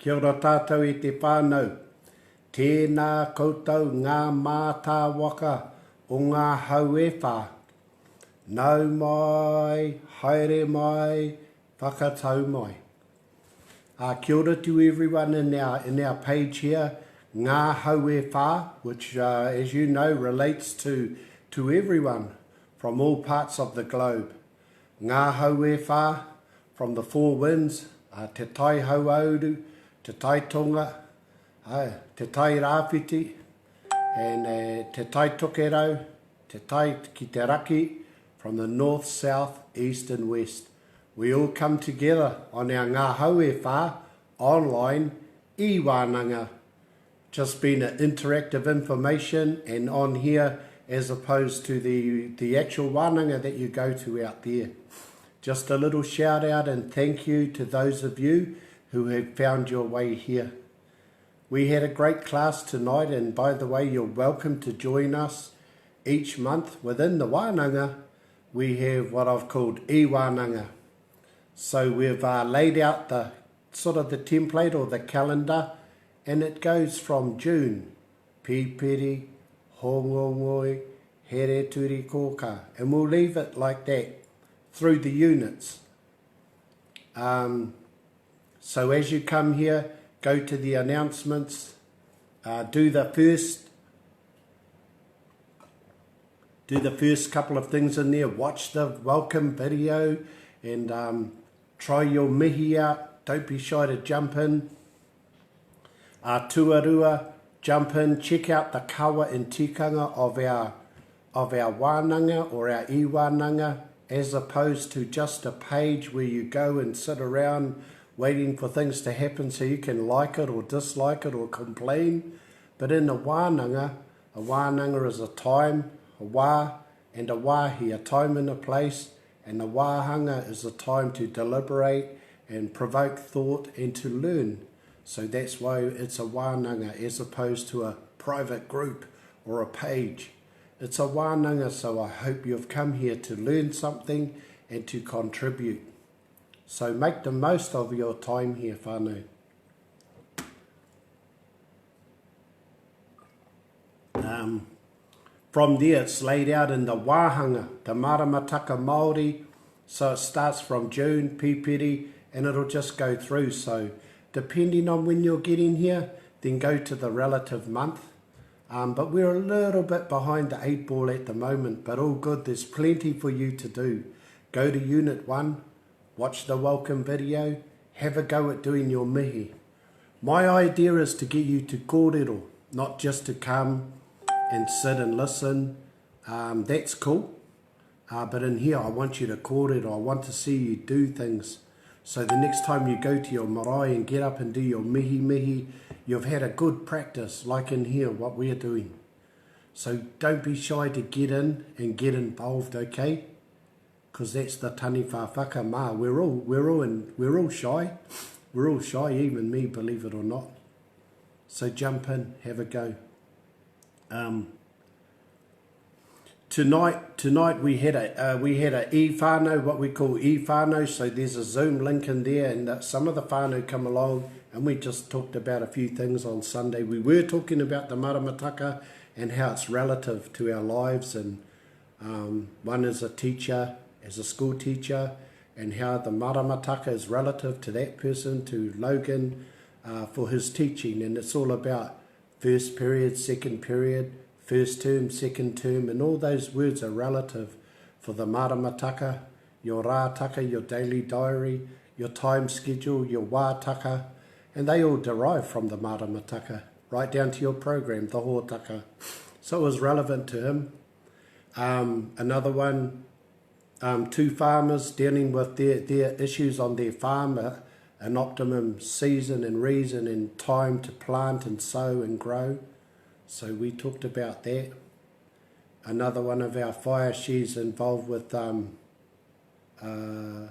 Kia ora tātou e te whānau. Tēnā koutou ngā mātāwaka o ngā hau e whā. Nau mai, haere mai, whakatau mai. Uh, kia ora to everyone in our, in our page here, Ngā Hau e Whā, which uh, as you know relates to, to everyone from all parts of the globe. Ngā Hau e Whā, from the four winds, uh, Te Tai Hauāuru, Te Tai Tonga, uh, Te Tai Rāwhiti, and uh, Te Tai Tokerau, Te Tai ki te Raki, from the north, south, east and west. We all come together on our Ngā Hau e Whā online e-wānanga just been an interactive information and on here as opposed to the, the actual wānanga that you go to out there. Just a little shout out and thank you to those of you who have found your way here. We had a great class tonight and by the way, you're welcome to join us each month within the wānanga. We have what I've called e-wānanga. So we've uh, laid out the sort of the template or the calendar and it goes from June, Pipiri, Hōngongoi, Here-turi-kōkā, and we'll leave it like that through the units. Um, so as you come here, go to the announcements, uh, do the first do the first couple of things in there, watch the welcome video and um, try your mihi out. Don't be shy to jump in. Uh, tuarua, jump in, check out the kawa and tikanga of our, of our wānanga or our e-wānanga as opposed to just a page where you go and sit around waiting for things to happen so you can like it or dislike it or complain. But in a wānanga, a wānanga is a time, a wā, and a wāhi, a time and a place, and a wāhanga is a time to deliberate and provoke thought and to learn. So that's why it's a wānanga as opposed to a private group or a page. It's a wānanga, so I hope you've come here to learn something and to contribute. So make the most of your time here, whānau. Um, from there, it's laid out in the wāhanga, the maramataka Māori. So it starts from June, Pipiri, and it'll just go through. So depending on when you're getting here, then go to the relative month. Um, but we're a little bit behind the eight ball at the moment, but all good. There's plenty for you to do. Go to Unit 1, watch the welcome video, have a go at doing your mihi. My idea is to get you to kōrero, not just to come and sit and listen. Um, that's cool. Uh, but in here, I want you to kōrero. I want to see you do things. So the next time you go to your marae and get up and do your mihi mihi, you've had a good practice, like in here, what we're doing. So don't be shy to get in and get involved, okay? Because that's the taniwha whakamā. We're all, we're all, in, we're all shy. We're all shy, even me, believe it or not. So jump in, have a go. Um, tonight, tonight we had a uh, we had a e-whānau, what we call e-whānau. So there's a Zoom link in there, and uh, some of the whānau come along, and we just talked about a few things on Sunday. We were talking about the maramataka and how it's relative to our lives, and um, one is a teacher, as a school teacher, and how the maramataka is relative to that person, to Logan, uh, for his teaching. And it's all about first period, second period, first term, second term, and all those words are relative for the maramataka, your rātaka, your daily diary, your time schedule, your wātaka, and they all derive from the maramataka, right down to your program, the hōtaka. So it was relevant to him. Um, another one, um, two farmers dealing with their, their issues on their farm, uh, an optimum season and reason and time to plant and sow and grow. So we talked about that. Another one of our fire, she's involved with um, uh,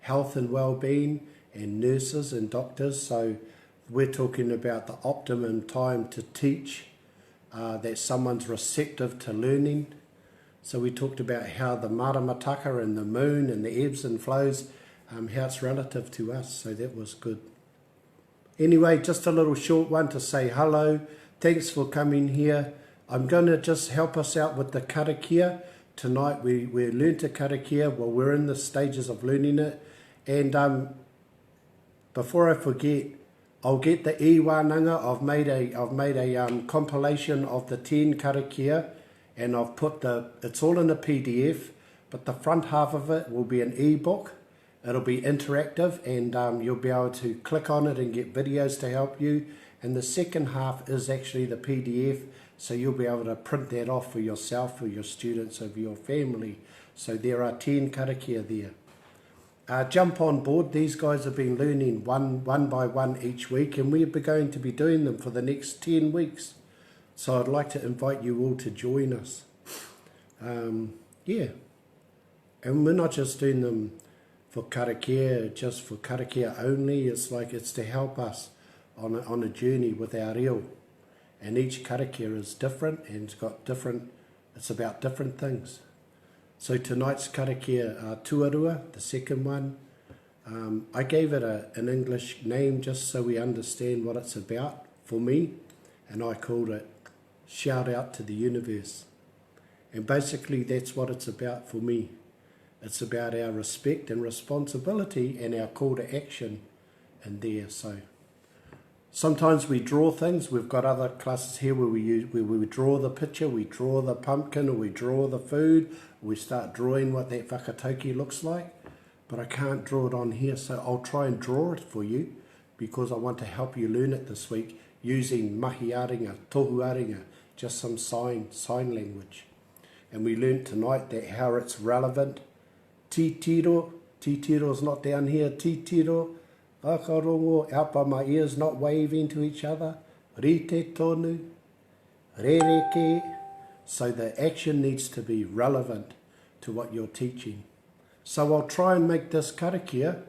health and well-being and nurses and doctors. So we're talking about the optimum time to teach, uh, that someone's receptive to learning. So we talked about how the maramataka and the moon and the ebbs and flows, um, how it's relative to us. So that was good. Anyway, just a little short one to say hello. Thanks for coming here. I'm going to just help us out with the karakia. Tonight we, we learnt a karakia. Well, we're in the stages of learning it. And um, before I forget, I'll get the e-wānanga. I've made a, I've made a um, compilation of the 10 karakia and I've put the, it's all in a PDF, but the front half of it will be an e-book. It'll be interactive and um, you'll be able to click on it and get videos to help you. And the second half is actually the PDF, so you'll be able to print that off for yourself, for your students, or for your family. So there are 10 karakia there. Uh, jump on board. These guys have been learning one, one by one each week, and we're going to be doing them for the next 10 weeks. So I'd like to invite you all to join us. Um, yeah. And we're not just doing them for karakia, just for karakia only. It's like it's to help us on a, on a journey with our reo. And each karakia is different and it's got different, it's about different things. So tonight's karakia, uh, tuarua, the second one, um, I gave it a, an English name just so we understand what it's about for me, and I called it Shout Out to the Universe. And basically, that's what it's about for me. It's about our respect and responsibility and our call to action in there. So sometimes we draw things. We've got other classes here where we use, where we draw the picture, we draw the pumpkin, or we draw the food, we start drawing what that whakatauki looks like. But I can't draw it on here, so I'll try and draw it for you because I want to help you learn it this week using mahi aringa, tohu aringa, just some sign, sign language. And we learned tonight that how it's relevant. Titiro, titiro is not down here, titiro, whakarongo, out by my ears, not waving to each other. Rite tonu, rereke. So the action needs to be relevant to what you're teaching. So I'll try and make this karakia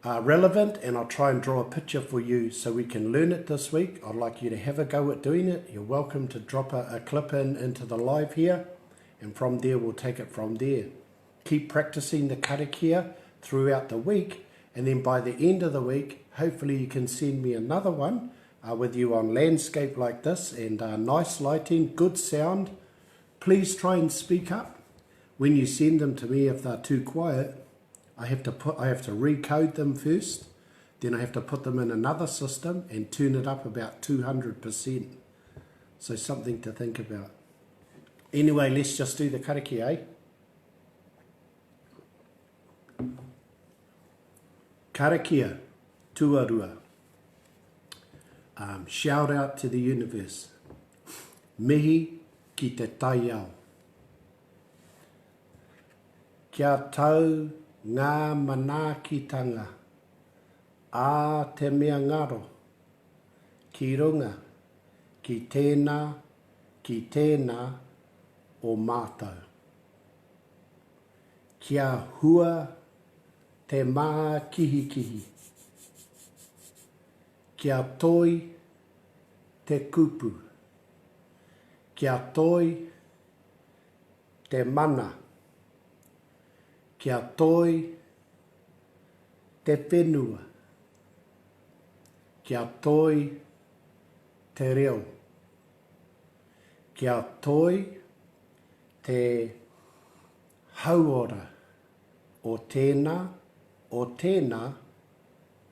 uh, relevant and I'll try and draw a picture for you so we can learn it this week. I'd like you to have a go at doing it. You're welcome to drop a, a clip in into the live here and from there we'll take it from there. Keep practicing the karakia throughout the week and then by the end of the week, hopefully you can send me another one uh, with you on landscape like this and uh, nice lighting, good sound. Please try and speak up when you send them to me if they're too quiet. I have to put I have to recode them first, then I have to put them in another system and turn it up about 200%. So something to think about. Anyway, let's just do the karakia, eh? Karakia, tuarua. Um, shout out to the universe. Mihi ki te taiao. Kia tau ngā manaakitanga a te mea ngaro ki runga ki tēnā, ki tēnā o mātou. Kia hua te mākihikihi. Kia toi te kupu. Kia toi te mana. Kia toi te whenua. Kia toi te reo. Kia toi te hauora o tēnā, o tēnā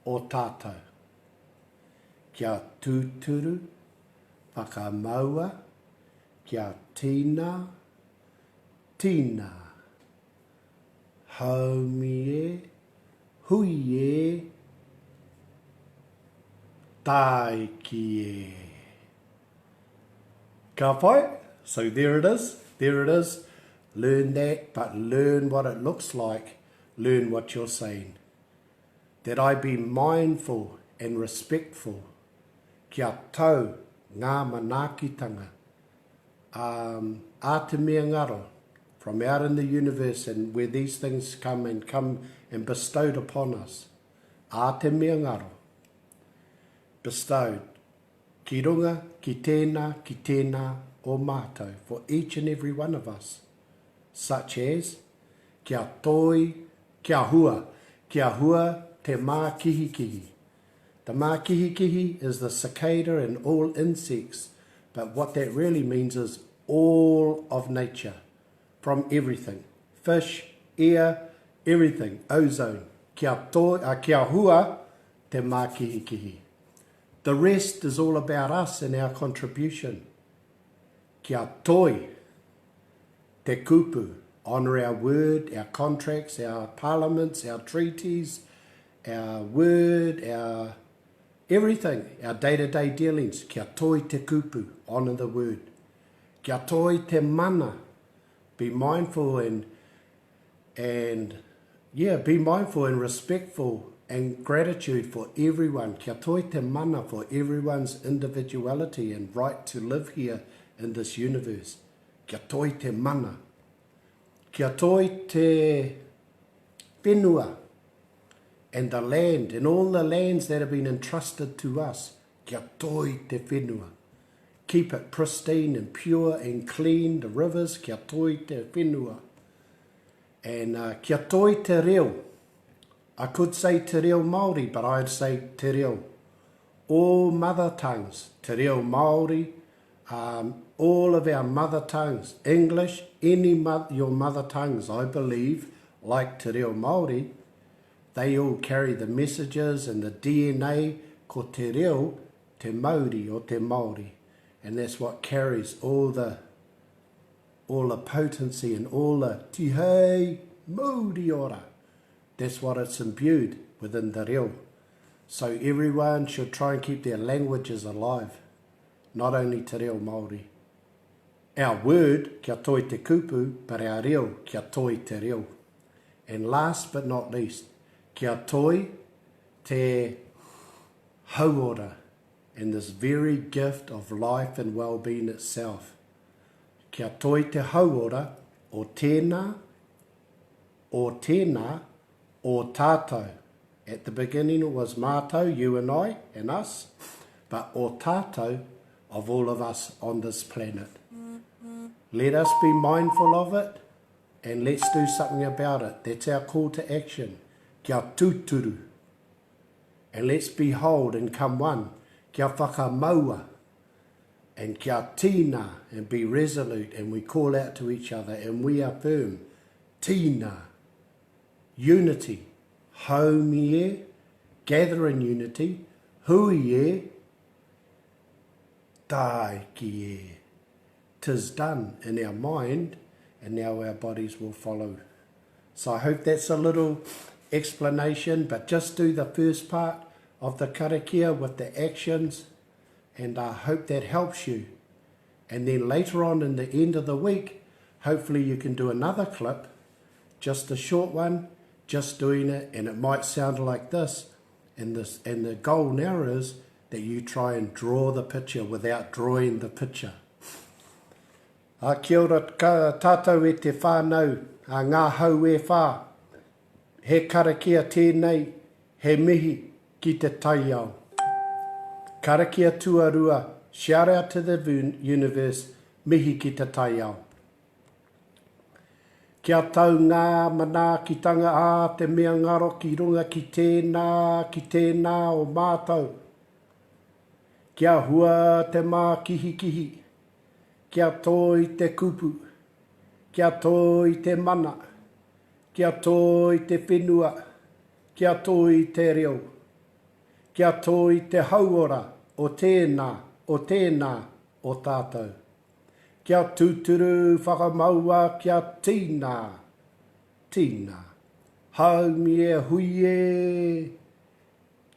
o tātou. Kia tūturu, whakamaua, kia tīna, tīna. Haumi e, hui e, tāiki e. Ka pai? So there it is, there it is. Learn that, but learn what it looks like. Learn what you're saying. That I be mindful and respectful kia tau ngā manaakitanga um, a te mea ngaro from out in the universe and where these things come and come and bestowed upon us. A te mea ngaro. Bestowed. Ki runga, ki tēnā, ki tēnā o mātou, for each and every one of us. Such as, kia toi, kia hua, kia hua te mākihikihi. The mākihikihi is the cicada and all insects, but what that really means is all of nature, from everything. Fish, air, everything, ozone. Kia, toi, uh, kia hua te mākihikihi. The rest is all about us and our contribution. Kia toi te kupu, honour our word, our contracts, our parliaments, our treaties, our word, our everything, our day-to-day dealings. Kia toi te kupu, honour the word. Kia toi te mana, be mindful and, and yeah, be mindful and respectful and gratitude for everyone. Kia toi te mana for everyone's individuality and right to live here in this universe. Kia toi te mana. Kia toi te whenua and the land and all the lands that have been entrusted to us. Kia toi te whenua. Keep it pristine and pure and clean, the rivers, kia toi te whenua. And uh, kia toi te reo. I could say te reo Māori, but I'd say te reo. All mother tongues, te reo Māori, um, all of our mother tongues, English, any mo- your mother tongues, I believe, like te reo Māori, they all carry the messages and the DNA ko te reo, te mauri o te Māori. And that's what carries all the all the potency and all the tihei mauri ora. That's what it's imbued within the reo. So everyone should try and keep their languages alive, not only te reo Māori. Our word, kia toi te kupu, but our reo, kia toi te reo. And last but not least, kia toi te hauora and this very gift of life and well-being itself. Kia toi te hauora o tēnā, o tēnā, o tātou. At the beginning it was mātou, you and I, and us, but o tātou of all of us on this planet. Let us be mindful of it and let's do something about it. That's our call to action. Kia tūturu. And let's behold and come one. Kia whakamaua and kia tīna and be resolute and we call out to each other and we affirm tīna, unity, haumi e, gather in unity, hui e, tāiki e. Tis done in our mind and now our bodies will follow. So I hope that's a little explanation, but just do the first part of the karakia with the actions, and I hope that helps you. And then later on in the end of the week, hopefully you can do another clip, just a short one, just doing it, and it might sound like this. And this and the goal now is that you try and draw the picture without drawing the picture. A kia ora ka, tātou e te whānau, a ngā hau e whā. He karakia tēnei, he mihi ki te taiao. Karakia tuarua, shout out to the universe, mihi ki te taiao. Kia tau ngā manaakitanga a te mea ngaro ki runga ki tēnā, ki tēnā o mātou. Kia hua te mākihikihi, kia toi te kupu, kia toi te mana, kia toi te whenua, kia toi te reo, kia toi te hauora o tēnā, o tēnā o tātou. Kia tūturu whakamaua kia tīna, tīna. Haumi e hui e,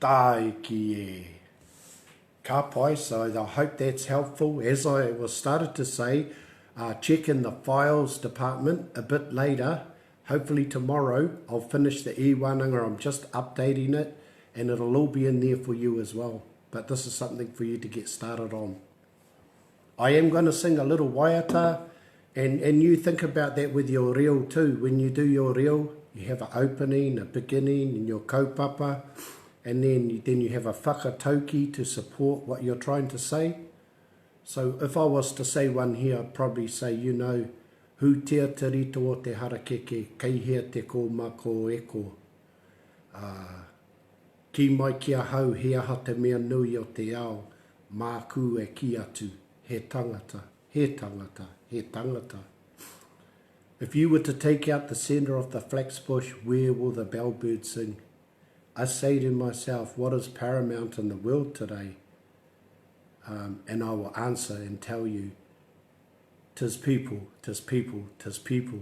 tāiki e. Ka pai, so I hope that's helpful. As I was started to say, uh, check in the files department a bit later. Hopefully tomorrow I'll finish the e-wānanga. I'm just updating it and it'll all be in there for you as well. But this is something for you to get started on. I am going to sing a little waiata, and, and you think about that with your reo too. When you do your reo, you have an opening, a beginning, and your kaupapa, and then, then you have a whakatauki to support what you're trying to say. So if I was to say one here, I'd probably say, you know, hu tea te rito o te harakeke, kei hea te kōmako e ko. Uh, ah, Kī mai ki ahau he aha te mea nui o te ao, māku e kī atu, he tangata, he tangata, he tangata. If you were to take out the centre of the flax bush, where will the bellbird sing? I say to myself, what is paramount in the world today? Um, and I will answer and tell you, tis people, tis people, tis people.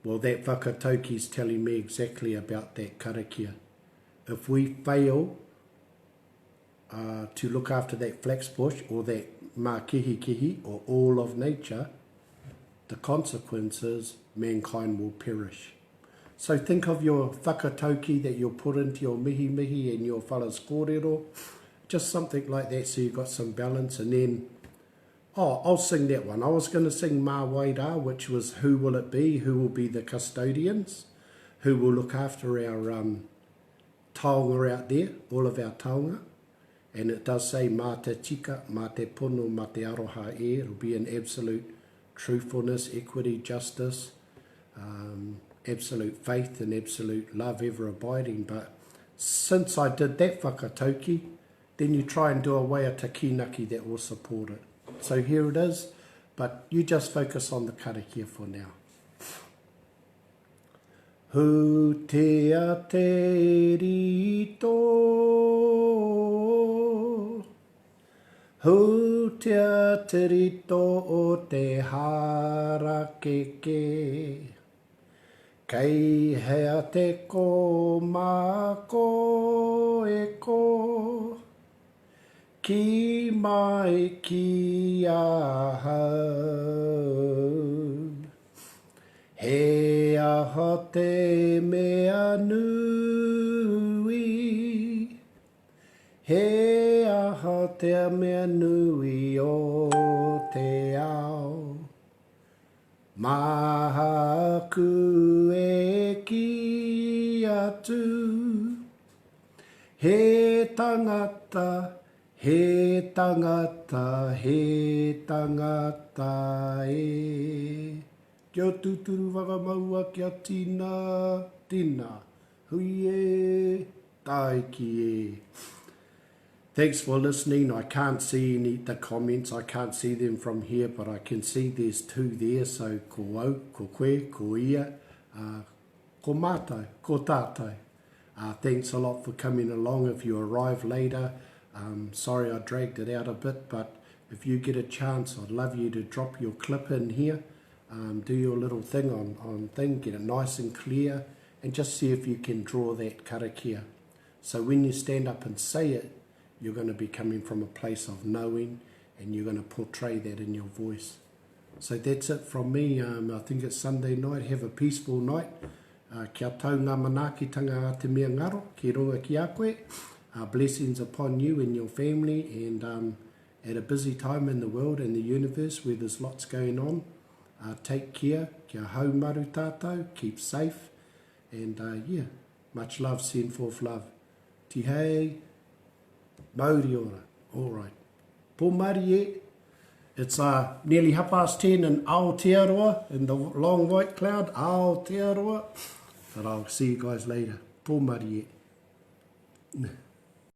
Well, that whakatauki's telling me exactly about that karakia. If we fail uh, to look after that flax bush or that mākihikihi or all of nature, the consequences, mankind will perish. So think of your whakatauki that you'll put into your mihi mihi and your whalas kōrero, just something like that so you've got some balance and then Oh, I'll sing that one. I was going to sing Mā Wai Rā, which was Who Will It Be? Who Will Be the Custodians? Who will look after our um, taonga out there, all of our taonga. And it does say mā te tika, mā te pono, mā te aroha e. It'll be an absolute truthfulness, equity, justice, um, absolute faith and absolute love ever abiding. But since I did that whakatauki, then you try and do a waiata kīnaki that will support it. So here it is, but you just focus on the karakia for now. Hutea te rito, Hutea te rito o te harakeke, Kei hea te kōmako e kō, Kī mai ki ahau. He aha te mea nui? He aha te mea nui o te ao? Māku e kī atu, He tangata, he tangata, he tangata e. Kia tūturu whakamaua kia tina, tina, hui e, tāiki e. Thanks for listening. I can't see any the comments. I can't see them from here, but I can see there's two there. So ko au, ko koe, ko ia, uh, ko mātou, ko tātou. Uh, thanks a lot for coming along. If you arrive later, um, sorry I dragged it out a bit, but if you get a chance, I'd love you to drop your clip in here. Um, do your little thing on, on thing, get it nice and clear, and just see if you can draw that karakia. So when you stand up and say it, you're going to be coming from a place of knowing and you're going to portray that in your voice. So that's it from me. Um, I think it's Sunday night. Have a peaceful night. Uh, kia tau ngā manaakitanga a te mea ngaro, ki runga ki a koe. Uh, blessings upon you and your family and um, at a busy time in the world and the universe where there's lots going on, uh, take care, kia haumaru tātou, keep safe, and uh, yeah, much love, send forth love. Tihei, mauri ora. All right. Pō marie, it's uh, nearly half past ten in Aotearoa, in the long white cloud, Aotearoa. But I'll see you guys later. Pō marie.